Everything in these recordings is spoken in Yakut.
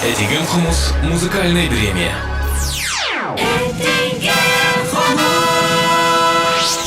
Этигэн хомус музыкальнай бириэмийэ. Этигэн хомус!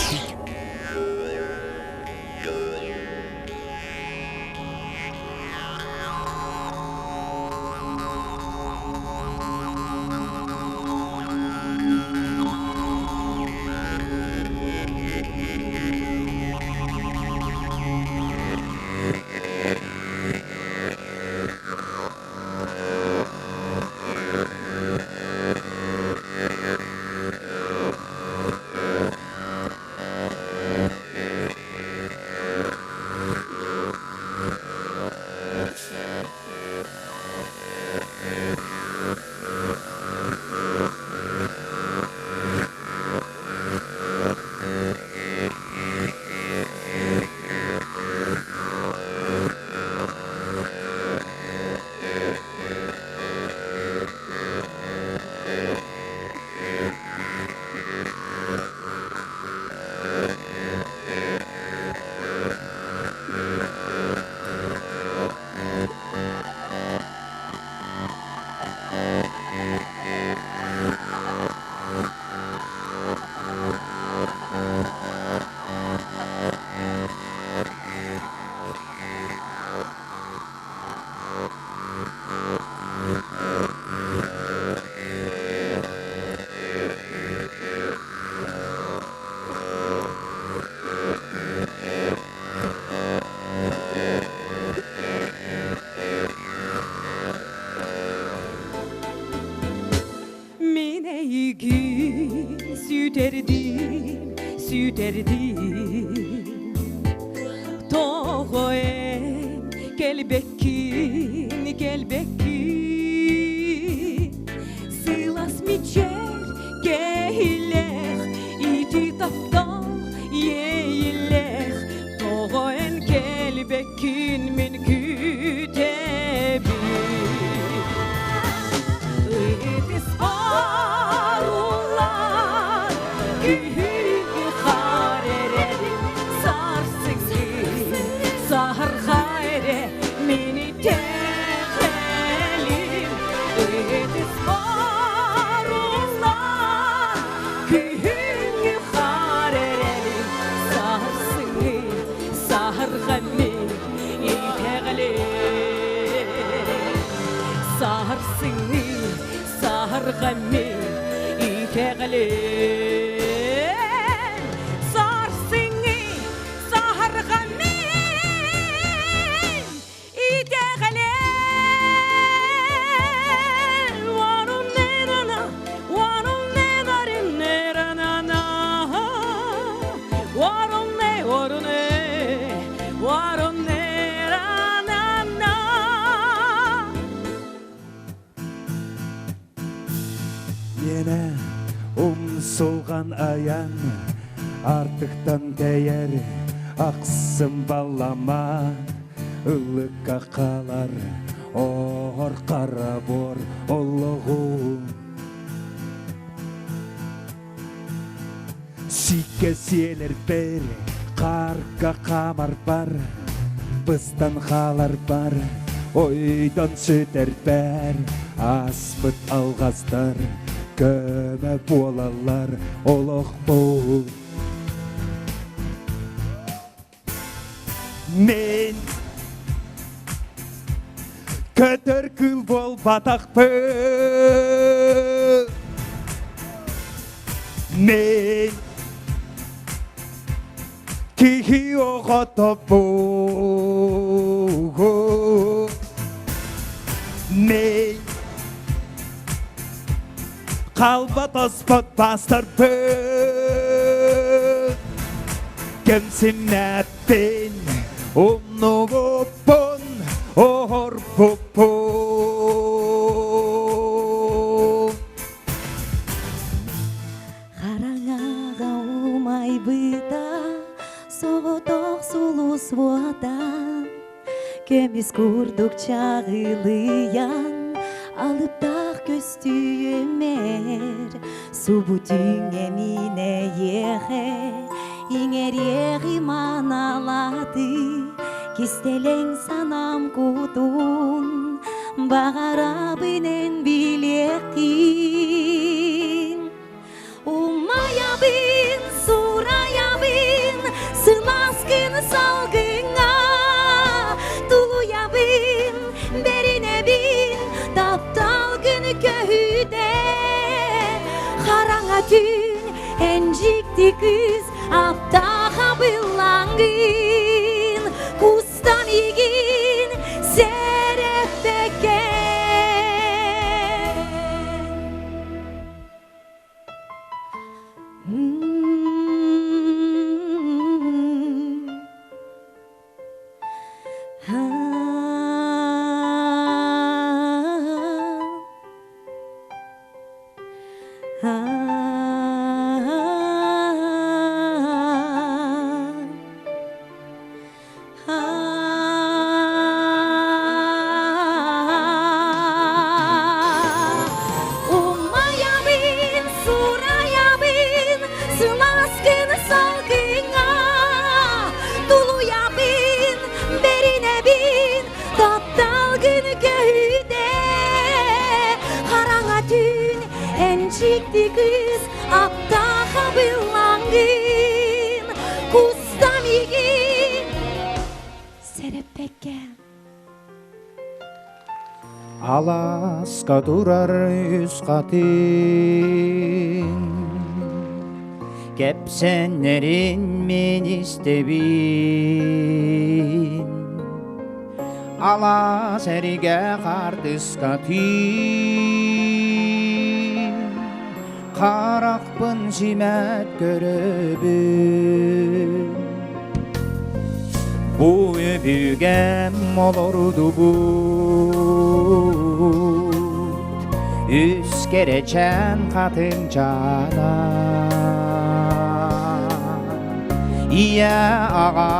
Мин эйигин сүтэрдим, сүтэрдим. Тоҕо эн кэлбэккин, кэлбэккин. Сылаас мичээр кэһилэх, ити таптал иэйилэх. Тоҕо эн кэлбэккин мин күүтэбин. Ытыспар күһүҥҥү хаар эрэрин сарсыҥҥы саһарҕа эрэ мин итэҕэлим. Ытыспар күһүҥҥү хаар эрэрин сарсыҥҥы саһарҕа мин итэҕэлим. Саарсыҥы саарга мин итэҕэлим. Саарсыҥы саарга мин итэҕэлим. Уаруннерана, уаруннедариннеранана. Уарунне, уаруне, уаруннеранана. Миэнэ умсулҕан айан артыктан тэйэр ахсым баллама ыллыкка хаалар оһор хара буор олоҕу Сиккэ сиэлэрбэр, хаарга хаамарбар, быстан хааларбар, ойдон сүтэрбэр, ааспыт алҕастар көмө буолаллар олохпут. Мен көтөр кыл буолбатахпын. Мен киһи оҕотобун. Мен Халба тоспот пастарбын Кэмсиммэппин умнубуппун оһорбуппун Хараҥаҕа умайбыта соҕотох сулус уота Көмүс курдук чаҕылыйан, алыптаах көстүүмэр субу түҥҥэ мин эйиэхэ иҥэриэҕи маналааты кистэлэҥ санаам кутун баҕарабын. көһүтэ Хараҥа түүн эн дьикти кыыс аптаах абылаҥын Кустан игин сэрэппэккэ Умайабын, сурайабын, сылааскын салгыҥҥа Тулуйабын, бэринэбин, тапталгын көһүтэ Хараҥа түүн эн дьикти кыыс аптаах абылаҥын Куста миигин сэрэппэккэ Алааска турар үс хатыҥ Кэпсэннэрин мин истэбин Алаас эригэ хаартыска түүн Харахпын симэт көрөбүн Бу өбүгэм олордубут Үс кэрэчээн хатыҥчаана Ийэ аҕа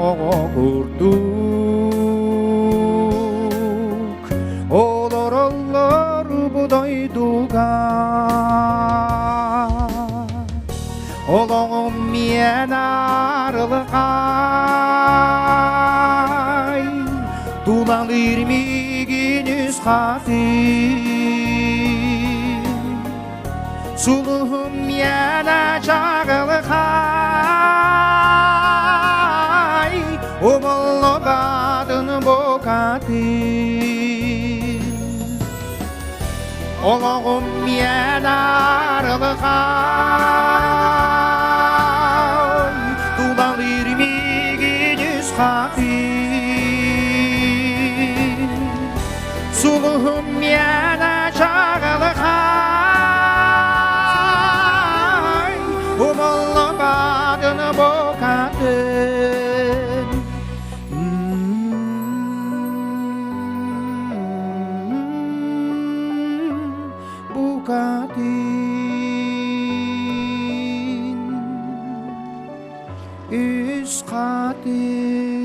оҕо курдук Олороллор бу дойдуга Олоҕум миэн арылхай Тулалыыр миигин үс хатыы Сулуһум миэнэ чаҕылхай Умуллубатын букатын Олоҕум миэнэ арылхай Тулалыыр миигин үс хатыы Сулуһум миэнэ чаҕылхай Умуллубатын букатын Букатын Үс хатын.